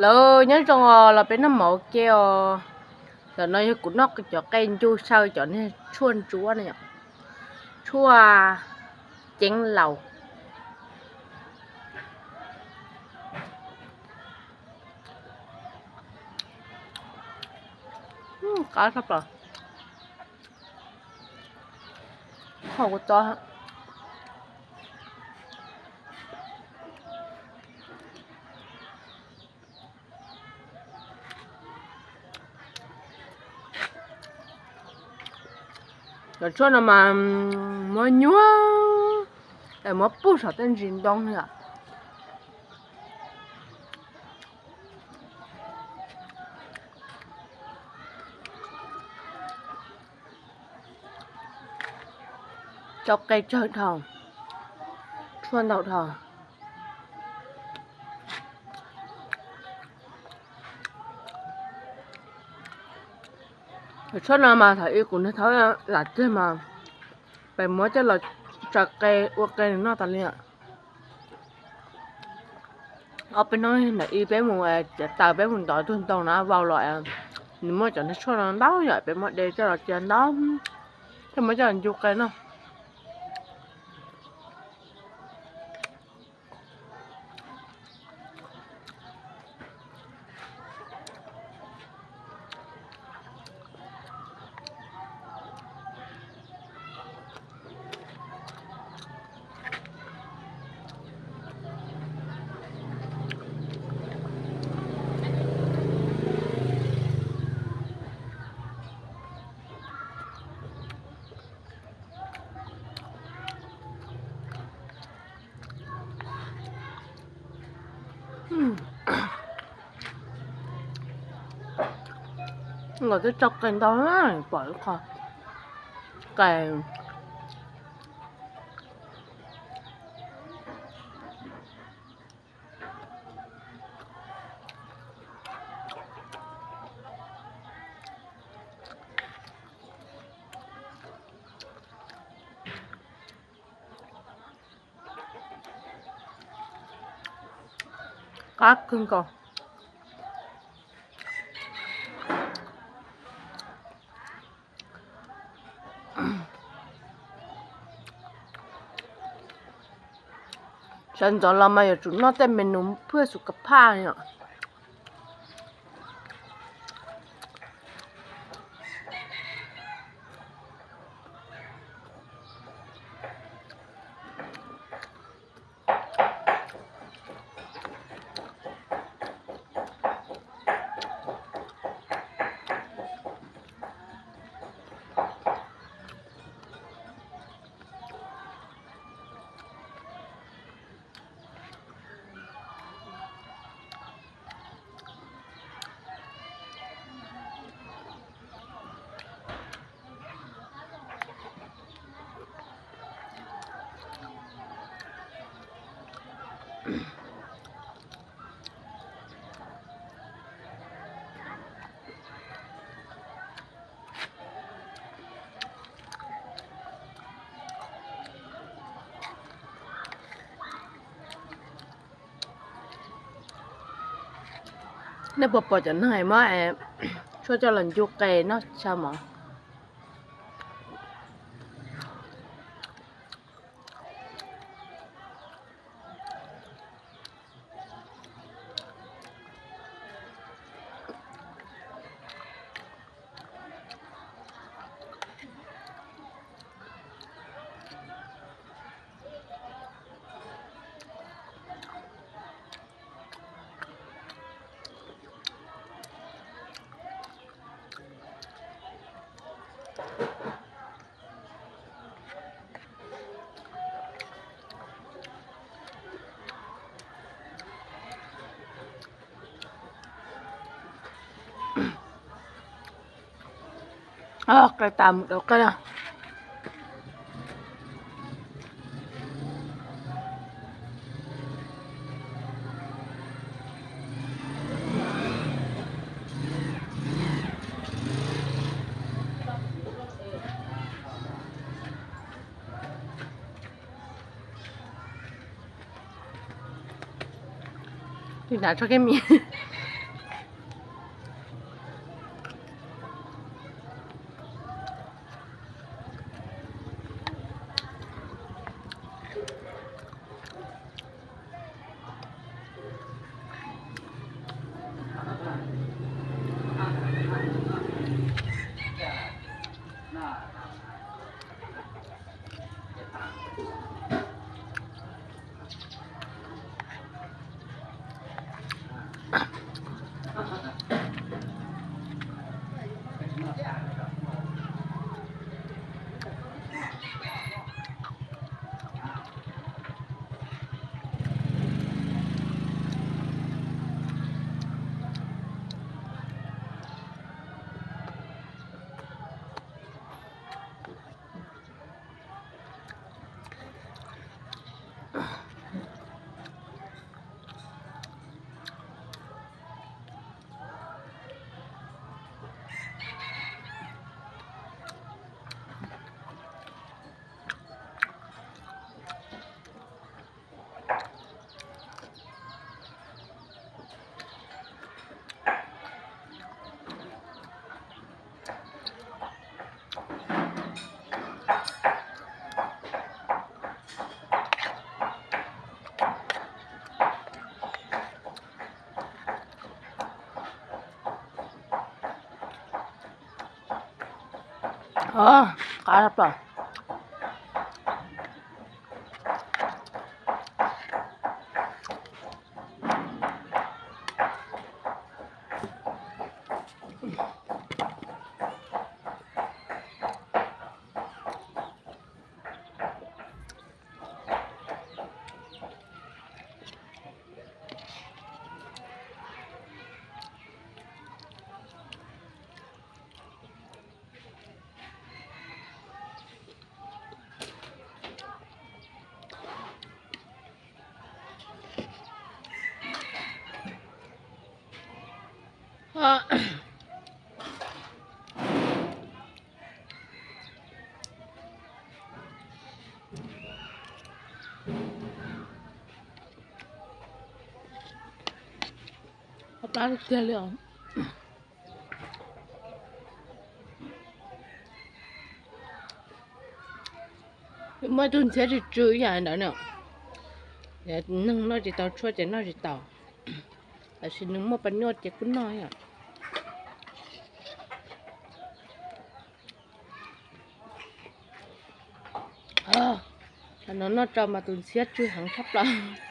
Lawv nyob zoo os, los peb noj mov ua ke os. Ntawm no yog kuv noj cov qe ncu saw cov niag tshuaj ntsuab na, tshuaj ceeb laus. Qab tshaj plaws. Qhov kuv tso Cov tshuaj no mas muab nyuag, muab pub saum tej ntsis ntoo li. Tsau qe tsawg dhau, tshuaj ntau dhau. Cov tshuaj no mas thaum ub kuv niag thaub lam tiag mas peb muab coj los tsaws qe ua qe nws noj tas li. Ob peb hnub ntawm ib peb mus txiav taws peb mus ntov tug ntoo na vau los, nws muaj cov niag tshuaj no ntau yom, peb muab de coj los cia ntau, thiaj muab coj los ncu qe noj. Los twb tsau qe ntau na, pom ib qho qe. Qab kawg nkaus. Sawv ntxov los mas yuav tsum noj tej menu phwj xu ka phaj yom. Nej puas pom cov neeg muab tshuaj coj los ncu qe noj tshaj mov? Qe tas mus dau qe. Tus hnav tsho kiag mis. Qab pom. Qab tiag li os. Muaj ib tug ntxhiab tsw tsw ib yam ntawd na. Neeg noj tsis tau tshuaj ces noj tsis tau, tab sis nws muaj pas nyuaj ces kuj noj yom. Qhov no noj tso mas tus ntxhiab tsw heev tshaj plaws.